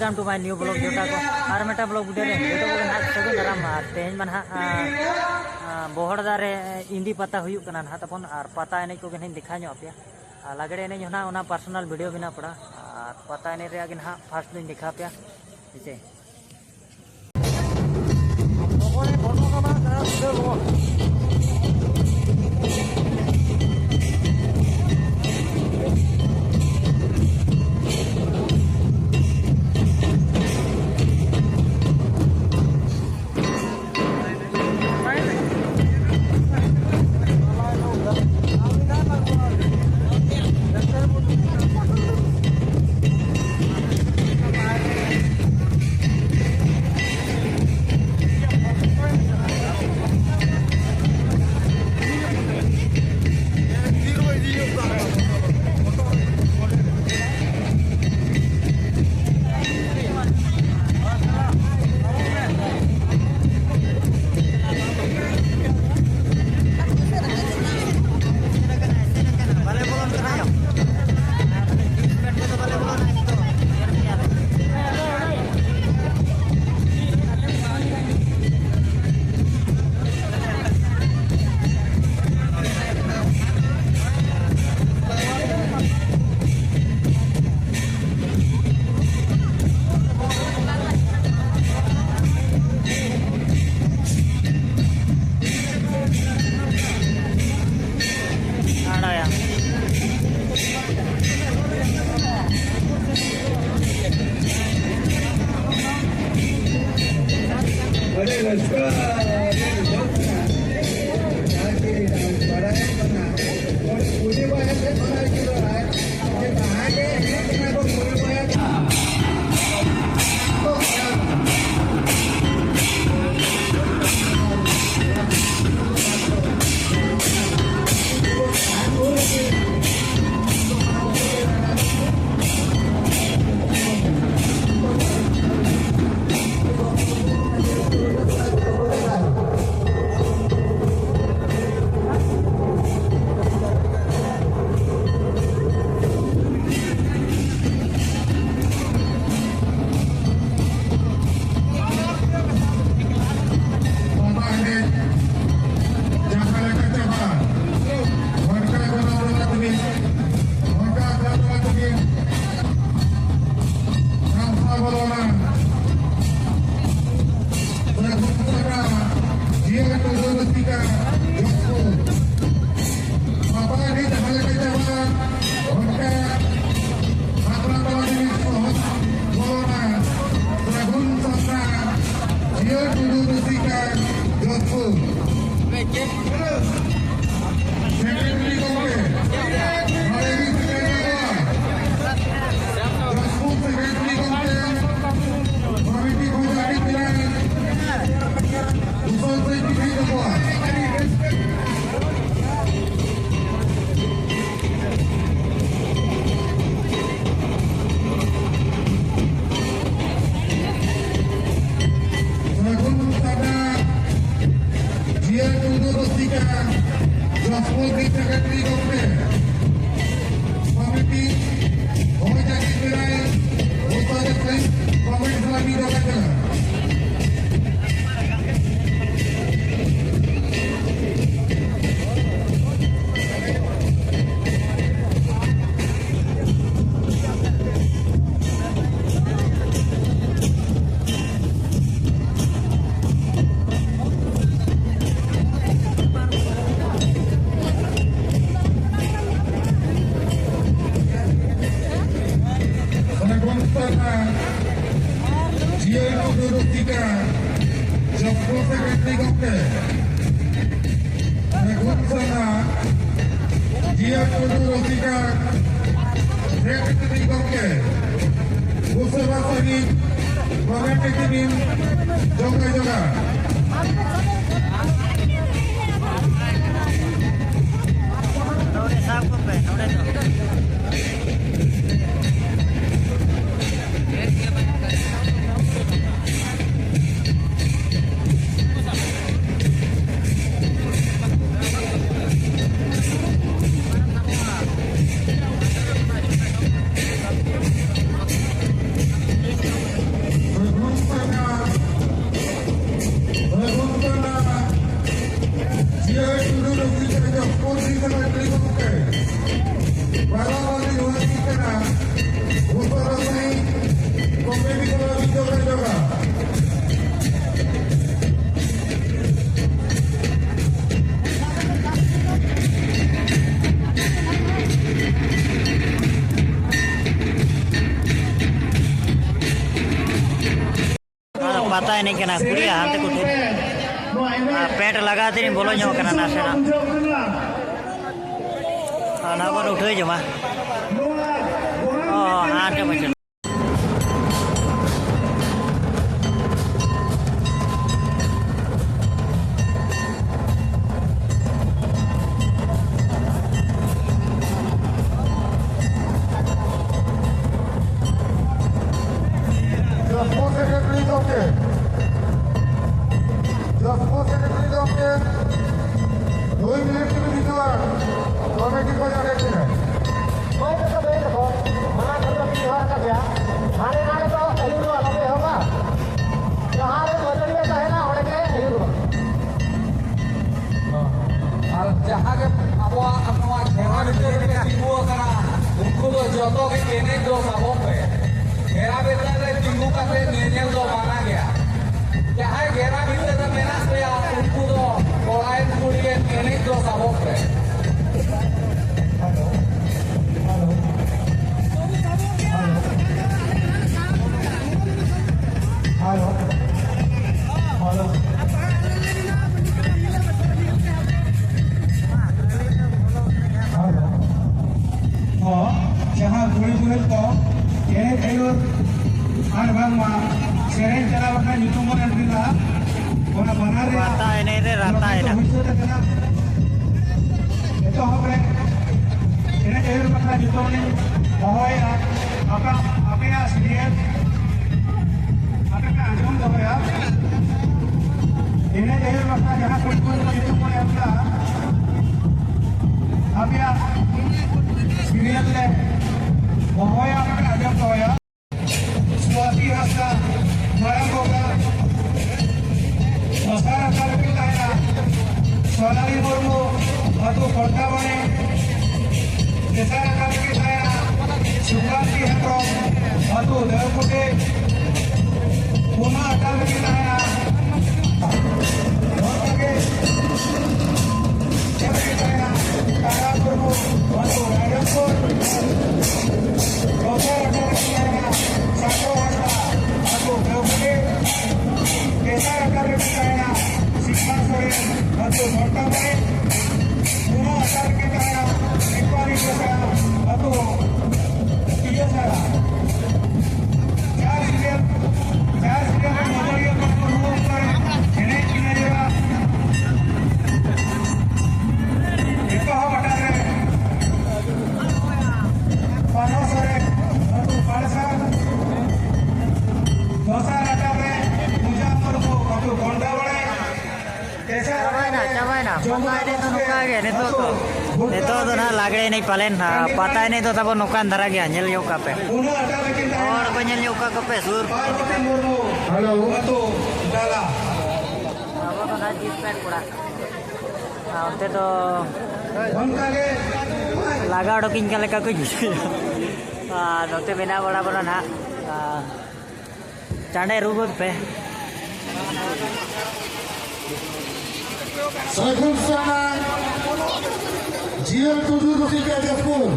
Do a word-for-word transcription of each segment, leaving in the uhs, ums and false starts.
Welcome to my new vlog ᱡᱚᱴᱟ ᱠᱚ, ᱟᱨ ᱢᱤᱫᱴᱟᱝ vlog video ᱨᱮ ᱡᱚᱛᱚ ᱠᱚᱜᱮ ᱱᱟᱦᱟᱜ ᱥᱟᱹᱜᱩᱱ ᱫᱟᱨᱟᱢ᱾ ᱟᱨ ᱛᱮᱦᱮᱧ ᱢᱟ ᱱᱟᱦᱟᱜ, ᱟ, ᱟ, ᱵᱚᱦᱚᱲᱫᱟ ᱨᱮ ᱤᱱᱫᱤ ᱯᱟᱛᱟ ᱦᱩᱭᱩᱜ ᱠᱟᱱᱟ ᱱᱟᱦᱟᱜ ᱛᱟᱵᱚᱱ, ᱟᱨ ᱯᱟᱛᱟ ᱮᱱᱮᱡ ᱠᱚᱜᱮ ᱱᱟᱦᱟᱜ ᱤᱧ ᱫᱮᱠᱷᱟᱣ ᱧᱚᱜ ᱟᱯᱮᱭᱟ᱾ ᱟᱨ ᱞᱟᱜᱽᱲᱮ ᱮᱱᱮᱡ ᱦᱚᱸ ᱱᱟᱦᱟᱜ ᱚᱱᱟ personal video ᱵᱮᱱᱟᱣ ᱯᱟᱲᱟ, ᱟᱨ ᱯᱟᱛᱟ ᱮᱱᱮᱡ ᱨᱮᱭᱟᱜ ᱜᱮ ᱱᱟᱦᱟᱜ first ᱫᱚᱧ ᱫᱮᱠᱷᱟᱣ ᱟᱯᱮᱭᱟ, ᱦᱮᱸ ᱥᱮ᱾ ᱜᱩᱱ ᱥᱟᱨᱦᱟᱣ ᱡᱤᱭᱟᱹ ᱴᱩᱰᱩ ᱨᱚᱥᱤᱠᱟ ᱥᱮᱠᱨᱮᱴᱟᱨᱤ ᱜᱚᱢᱠᱮ, ᱜᱩᱥᱟᱹᱵᱟ ᱥᱟᱹᱦᱤᱡ ᱠᱚᱢᱤᱴᱤ ᱴᱤᱢ ᱡᱚᱜᱟ ᱡᱚᱜᱟ᱾ ᱱᱚᱰᱮ ᱥᱟᱵ ᱠᱚᱯᱮ, ᱱᱚᱰᱮ ᱫᱚ᱾ ᱯᱟᱛᱟ ᱮᱱᱮᱡ ᱠᱟᱱᱟ ᱠᱩᱲᱤᱭᱟᱜ, ᱦᱟᱱᱛᱮ ᱠᱚ ᱴᱷᱮᱱ᱾ ᱟᱨ ᱯᱮᱱᱴ ᱞᱟᱜᱟᱣ ᱛᱮᱧ ᱵᱚᱞᱚ ᱧᱚᱜ ᱠᱟᱱᱟ ᱱᱟᱥᱮᱱᱟᱜ᱾ ᱚᱱᱟ ᱵᱚᱱ ᱩᱴᱷᱟᱹᱣ ᱡᱚᱢᱟ᱾ ᱚ, ᱦᱟᱱᱛᱮ ᱵᱚᱱ ᱪᱟᱞᱟᱜᱼᱟ᱾ ᱡᱚᱥᱯᱩᱨ ᱥᱮᱠᱨᱮᱴᱟᱨᱤ ᱜᱚᱢᱠᱮ, ᱡᱚᱥᱯᱩᱨ ᱥᱮᱠᱨᱮᱴᱟᱨᱤ ᱜᱚᱢᱠᱮ, ᱫᱩᱭ ᱢᱤᱱᱤᱴ ᱛᱮᱵᱤᱱ ᱦᱤᱡᱩᱜᱼᱟ, ᱠᱚᱢᱤᱴᱤ ᱠᱚ ᱡᱟᱸᱜᱮ ᱠᱤᱱᱟ᱾ ᱦᱳᱭ, ᱫᱮᱠᱷᱚ, ᱫᱮᱠᱷᱚ, ᱢᱟᱲᱟᱝ ᱠᱷᱚᱱ ᱫᱚ ᱢᱤᱫ ᱡᱚᱦᱟᱨ ᱠᱟᱫᱮᱭᱟ᱾ ᱦᱟᱸᱰᱮ ᱱᱟᱰᱮ ᱫᱚ ᱟᱹᱭᱩᱨ ᱫᱚ ᱟᱞᱚᱯᱮ ᱮᱦᱚᱵᱟ᱾ ᱡᱟᱦᱟᱸ ᱨᱮ ᱢᱟᱹᱫᱟᱹᱲᱤᱭᱟᱹ ᱛᱟᱦᱮᱱᱟ, ᱚᱸᱰᱮ ᱜᱮ ᱟᱹᱭᱩᱨ ᱫᱚ᱾ ᱟᱨ ᱡᱟᱦᱟᱸ ᱜᱮ ᱟᱵᱚᱣᱟᱜ ᱱᱚᱣᱟ ᱜᱷᱮᱨᱟ ᱵᱷᱤᱛᱟᱹᱨ ᱨᱮ ᱛᱤᱸᱜᱩ ᱟᱠᱟᱱᱟ, ᱩᱱᱠᱩ ᱫᱚ ᱡᱚᱛᱚ ᱜᱮ ᱮᱱᱮᱡ ᱫᱚ ᱥᱟᱵᱚᱜ ᱯᱮ᱾ ᱜᱷᱮᱨᱟ ᱵᱷᱤᱛᱟᱹᱨ ᱨᱮ ᱛᱤᱸᱜᱩ ᱠᱟᱛᱮ ᱧᱮᱧᱮᱞ ᱫᱚ ᱢᱟᱱᱟ ᱜᱮᱭᱟ᱾ ᱡᱟᱦᱟᱸᱭ ᱜᱷᱮᱨᱟ ᱵᱷᱤᱛᱟᱹᱨ ᱨᱮ ᱢᱮᱱᱟᱜ ᱯᱮᱭᱟ, ᱩᱱᱠᱩ ᱫᱚ ᱠᱚᱲᱟᱭᱮᱱ ᱠᱩᱲᱤᱭᱮᱱ ᱮᱱᱮᱡ ᱫᱚ ᱥᱟᱵᱚᱜ ᱯᱮ᱾ Hello, hello, hello, hello, hello. ᱠᱚ ᱮᱱᱮᱡ ᱟᱹᱭᱩᱨ ᱟᱨ ᱵᱟᱝᱢᱟ ᱥᱮᱨᱮᱧ ᱪᱟᱞᱟᱣ ᱞᱮᱠᱷᱟᱱ ᱧᱩᱛᱩᱢ ᱵᱚᱱ ᱮᱢ ᱠᱮᱫᱟ᱾ ᱚᱱᱟ ᱵᱟᱱᱟᱨ ᱨᱮᱭᱟᱜ ᱨᱟᱛᱟ ᱮᱱᱮᱡ ᱨᱮ ᱨᱟᱛᱟ ᱱᱚᱣᱟ ᱮᱱᱮᱡ᱾ ᱦᱩᱭ ᱥᱟᱹᱛ ᱟᱠᱟᱱᱟ᱾ ᱮᱛᱚᱦᱚᱵ ᱨᱮ ᱮᱱᱮᱡ ᱟᱹᱭᱩᱨ ᱵᱟᱠᱷᱨᱟ ᱧᱩᱛᱩᱢ ᱞᱤᱧ ᱦᱚᱦᱚᱭᱮᱫᱼᱟ᱾ ᱟᱯᱮ, ᱟᱯᱮᱭᱟᱜ ᱥᱤᱨᱤᱭᱟᱞ ᱟᱯᱮ ᱯᱮ ᱟᱸᱡᱚᱢ ᱫᱚᱦᱚᱭᱟ᱾ ᱮᱱᱮᱡ ᱟᱹᱭᱩᱨ ᱵᱟᱠᱷᱨᱟ ᱡᱟᱦᱟᱸ ᱠᱩᱲᱤ ᱠᱚ ᱧᱩᱛᱩᱢ ᱵᱚᱱ ᱮᱢ ᱠᱟᱜᱼᱟ, ᱟᱯᱮᱭᱟᱜ ᱥᱤᱨᱤᱭᱟᱞ ᱞᱮ ᱦᱚᱦᱚᱭᱟ, ᱟᱯᱮ ᱯᱮ ᱟᱸᱡᱚᱢ ᱫᱚᱦᱚᱭᱟ᱾ ᱥᱣᱟᱛᱤ ᱦᱟᱸᱥᱫᱟ, ᱢᱟᱨᱟᱝ ᱵᱚᱠᱟ᱾ ᱫᱚᱥᱟᱨ ᱟᱠᱷᱲᱟ ᱨᱮᱠᱤᱱ ᱛᱟᱦᱮᱱᱟ ᱥᱳᱱᱟᱞᱤ ᱢᱩᱨᱢᱩ, ᱟᱹᱛᱩ ᱠᱚᱱᱰᱟᱵᱟᱲᱮ᱾ ᱛᱮᱥᱟᱨ ᱟᱠᱷᱲᱟ ᱨᱮᱠᱤᱱ ᱛᱟᱦᱮᱱᱟ ᱥᱩᱠᱟᱱᱛᱤ ᱦᱮᱢᱵᱨᱚᱢ, ᱟᱹᱛᱩ ᱫᱮᱣᱠᱩᱴᱤ᱾ ᱯᱩᱱᱟᱜ ᱟᱠᱷᱲᱟ ᱨᱮᱠᱤᱱ ᱛᱟᱦᱮᱱᱟ ᱛᱟᱨᱟ ᱢᱩᱨᱢᱩ, ᱟᱹᱛᱩ ᱨᱟᱭᱨᱚᱝᱯᱩᱨ᱾ ᱫᱚᱥᱟᱨ ᱟᱠᱷᱲᱟ ᱨᱮᱠᱤᱱ ᱛᱟᱦᱮᱱᱟ ᱥᱟᱠᱷᱚ ᱦᱟᱸᱥᱫᱟ, ᱟᱹᱛᱩ ᱫᱮᱣᱠᱩᱴᱤ᱾ ᱛᱮᱥᱟᱨ ᱟᱠᱷᱲᱟ ᱨᱮᱠᱤᱱ ᱛᱟᱦᱮᱱᱟ ᱥᱤᱠᱷᱟ ᱥᱚᱨᱮᱱ, ᱟᱹᱛᱩ ᱜᱷᱚᱱᱴᱟᱵᱟᱲᱤ᱾ ᱯᱩᱱᱟᱜ ᱟᱠᱷᱲᱟ ᱨᱮᱠᱤᱱ ᱛᱟᱦᱮᱱᱟ ᱥᱤᱯᱟᱞᱤ ᱵᱮᱥᱨᱟ, ᱟᱹᱛᱩ ᱯᱤᱭᱟᱹᱥᱟᱨᱟ᱾ ᱪᱟᱨ ᱥᱤᱨᱤᱭᱟᱞ, ᱪᱟᱨ ᱥᱤᱨᱤᱭᱟᱞ ᱨᱮᱱ ᱢᱟᱹᱫᱟᱹᱲᱤᱭᱟᱹ ᱠᱚ ᱨᱩᱣᱟᱹᱲ ᱠᱟᱱᱟ᱾ ᱮᱱᱮᱡ ᱠᱤᱱ ᱟᱸᱡᱚᱢᱟ᱾ ᱮᱛᱚᱦᱚᱵ ᱟᱠᱷᱲᱟ ᱨᱮ ᱯᱟᱱᱚ ᱥᱚᱨᱮᱱ, ᱟᱹᱛᱩ ᱯᱟᱲᱥᱟ᱾ ᱫᱚᱥᱟᱨ ᱟᱠᱷᱲᱟ ᱨᱮ ᱯᱩᱡᱟ ᱢᱩᱨᱢᱩ, ᱟᱹᱛᱩ ᱜᱚᱱᱰᱟᱵᱟᱲᱮ᱾ ᱪᱟᱵᱟᱭᱮᱱᱟ, ᱪᱟᱵᱟᱭᱮᱱᱟ᱾ ᱯᱟᱛᱟ ᱮᱱᱮᱡ ᱫᱚ ᱱᱚᱝᱠᱟ ᱜᱮ ᱱᱤᱛᱚᱜ ᱫᱚ᱾ ᱱᱤᱛᱚᱜ ᱫᱚ ᱱᱟᱦᱟᱜ ᱞᱟᱜᱽᱲᱮ ᱮᱱᱮᱡ ᱯᱟᱞᱮᱱ ᱱᱟᱦᱟᱜ᱾ ᱯᱟᱛᱟ ᱮᱱᱮᱡ ᱫᱚ ᱛᱟᱵᱚ ᱱᱚᱝᱠᱟᱱ ᱫᱷᱟᱨᱟ ᱜᱮᱭᱟ, ᱧᱮᱞ ᱧᱚᱜ ᱠᱟᱜ ᱯᱮ᱾ ᱦᱚᱲ ᱠᱚ ᱧᱮᱞ ᱧᱚᱜ ᱠᱟᱜ ᱠᱚᱯᱮ ᱥᱩᱨ᱾ ᱦᱮᱞᱳ᱾ ᱟᱵᱚ ᱫᱚ ᱱᱟᱦᱟᱜ ᱡᱤᱱᱥ ᱯᱮᱱᱴ ᱠᱚᱲᱟ᱾ ᱟᱨ ᱚᱱᱛᱮ ᱫᱚ ᱞᱟᱜᱟ ᱚᱰᱚᱠᱤᱧ ᱠᱟᱱ ᱞᱮᱠᱟ ᱠᱚ ᱧᱮᱞᱚᱜᱼᱟ᱾ ᱟᱨ ᱱᱚᱛᱮ ᱢᱮᱱᱟᱜ ᱵᱟᱲᱟ ᱵᱚᱱᱟ ᱱᱟᱦᱟᱜ᱾ ᱟᱨ ᱪᱟᱸᱰᱮ ᱨᱩ ᱜᱚᱫ ᱯᱮ᱾ ᱥᱟᱹᱜᱩᱱ ᱥᱟᱨᱱᱟ ᱡᱤᱭᱟᱹᱲ ᱴᱩᱰᱩ ᱨᱩᱥᱤᱠᱟ ᱡᱟᱹᱥᱯᱩᱨ᱾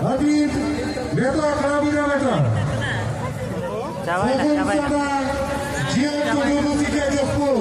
ᱦᱟᱹᱵᱤᱡ ᱱᱮᱛᱟ ᱠᱟᱹᱢᱤ ᱨᱮ ᱢᱮᱛᱟ᱾ ᱪᱟᱵᱟᱭᱮᱱᱟ, ᱥᱟᱹᱜᱩᱱ ᱪᱟᱵᱟᱭᱮᱱᱟ᱾ ᱥᱟᱨᱱᱟ ᱡᱤᱭᱟᱹᱲ ᱴᱩᱰᱩ ᱨᱩᱥᱤᱠᱟ ᱡᱟᱹᱥᱯᱩᱨ᱾